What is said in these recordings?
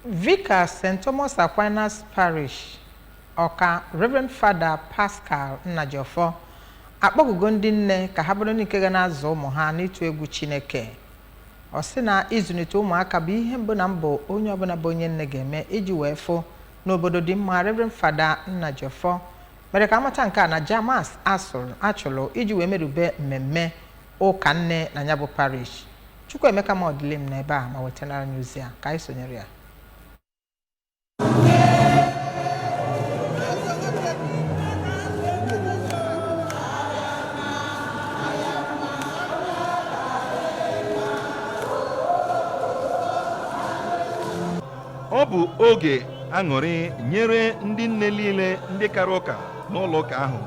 Vicar St. Thomas Aquinas Parish, Ọka, Reverend Father Pascal Nnajiọfọ akpọkugo ndị nne ka ha bụrụ ndị nke ga na-azụ ụmụ ha n'ịtụ egwu Chineke. Ọ sị na ịzụlite ụmụaka bụ ihe mbụ na mbụ onye ọbụla bụ onye nne ga-eme iji wee fụ n'obodo dị mma. Reverend Father Nnajiọfọ mere ka amata nke a na aja Mass asụrụ achụlụ iji wee merube mmemme ụka nne na ya bụ parish. Chukwuemeka Modilim nọ ebe a ma wetanara anyị ozi a ka anyị sonyere ya. Ọ bụ oge aṅụrị nyere ndị nne niile ndị kara ụka n'ụlọ ụka ahụ,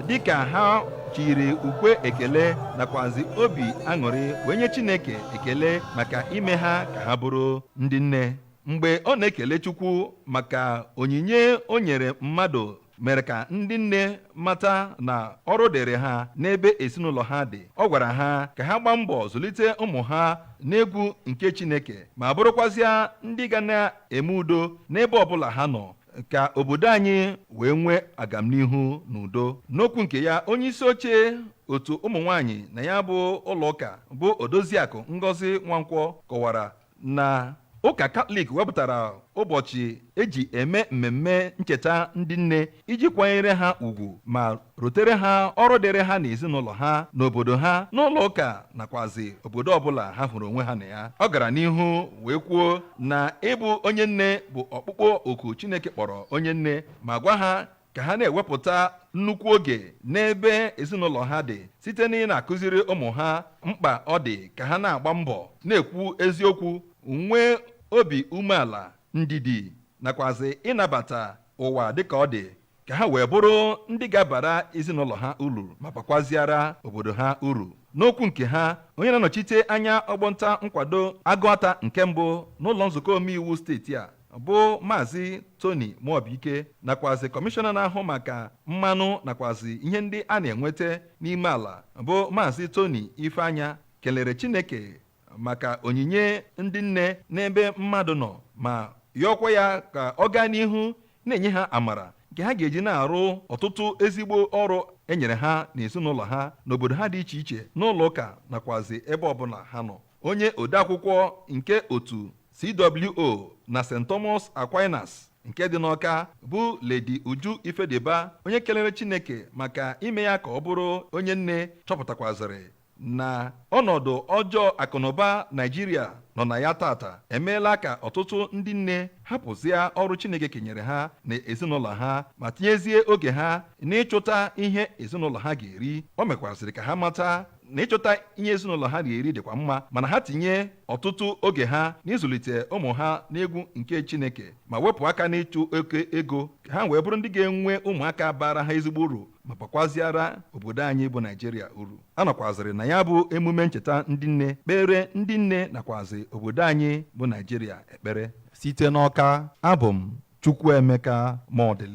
dịka ha chiri ukwe ekele nakwazi obi aṅụrị wee nye Chineke ekele maka ime ha ka ha bụrụ ndị nne. Mgbe ọ na-ekele Chukwu maka onyinye o nyere mmadụ, mere ka ndị nne mata na ọrụ dịrị ha n'ebe ezinụlọ ha dị, ọ gwara ha ka ha gbaa mbọ zụlite ụmụ ha n'egwu nke Chineke, ma bụrụkwazịa ndị ga na-eme udo n'ebe ọbụla ha nọ, ka obodo anyị wee nwee agamnihu n'udo. N'okwu nke ya, onye isi oche otu ụmụ nwanyị na ya bụ ụlọ ụka, bụ Odoziakụ Ngozi Nwankwọ, kọwara na ụka Katọlik wepụtara ụbọchị eji eme mmemme ncheta ndị nne iji kwanyere ha ugwu ma rotere ha ọrụ dịrị ha n'ezinụlọ ha, n'obodo ha, n'ụlọ ụka, nakwazi obodo ọbụla ha hụrụ onwe ha na ya. Ọ gara n'ihu wee kwuo na ịbụ onye nne bụ ọkpụkpọ oku Chineke kpọrọ onye nne, ma gwa ha ka ha na-ewepụta nnukwu oge n'ebe ezinụlọ ha dị site na ị na-akụziri ụmụ ha mkpa ọ dị ka ha na-agba mbọ na-ekwu eziokwu, nwee obi umeala, ndidi, nakwazi ịnabata ụwa dịka ọ dị, ka ha wee bụrụ ndị ga-abara ezinụlọ ha uru ma bakwaziara obodo ha uru. N'okwu nke ha, onye na-anọchite anya ọgbọnta nkwado Agụata nke mbụ n'ụlọ nzukọ omeiwu steeti a, bụ Maazị Tony Muobike, nakwazi kọmishọna na-ahụ maka mmanụ nakwazi ihe ndị a na-enweta n'ime ala, bụ Maazị Tony Ifeanya, kelere Chineke maka onyinye ndị nne n'ebe mmadụ nọ, ma yọọkwa ya ka ọ gaa n'ihu na-enye ha amara nke ha ga-eji na-arụ ọtụtụ ezigbo ọrụ e nyere ha n'ezinụlọ ha, n'obodo ha dị iche iche, n'ụlọ ụka, nakwazi ebe ọbụla ha nọ. Onye odeakwụkwọ nke otu CWO na St. Thomas Aquinas nke dị n'Ọka, bụ Lady Uju Ifediba, onye kelere Chineke maka ime ya ka ọ bụrụ onye nne, chọpụtakwazịrị na ọnọdụ ọjọọ akụnụba Naijiria nọ na ya tata emeela ka ọtụtụ ndị nne hapụzịa ọrụ Chineke kenyere ha na ezinụlọ ha, ma tinyezie oge ha n'ịchụta ihe ezinụlọ ha ga-eri. O mekwazịrị ka ha mata na ịchọta ihe ezinụlọ ha ga-eri dịkwa mma, mana ha tinye ọtụtụ oge ha n'ịzụlite ụmụ ha n'egwu nke Chineke, ma wepụ aka n'ịchụ oke ego, ka ha wee bụrụ ndị ga-enwe ụmụaka bara ha ezigbo uru ma bakwaziara obodo anyị bụ Naijiria uru. A nọkwazịrị na ya bụ emume ncheta ndị nne kpere ndị nne nakwazi obodo anyị bụ Naijiria ekpere. Site n'Ọka, abụ m Chukwuemeka Modilim.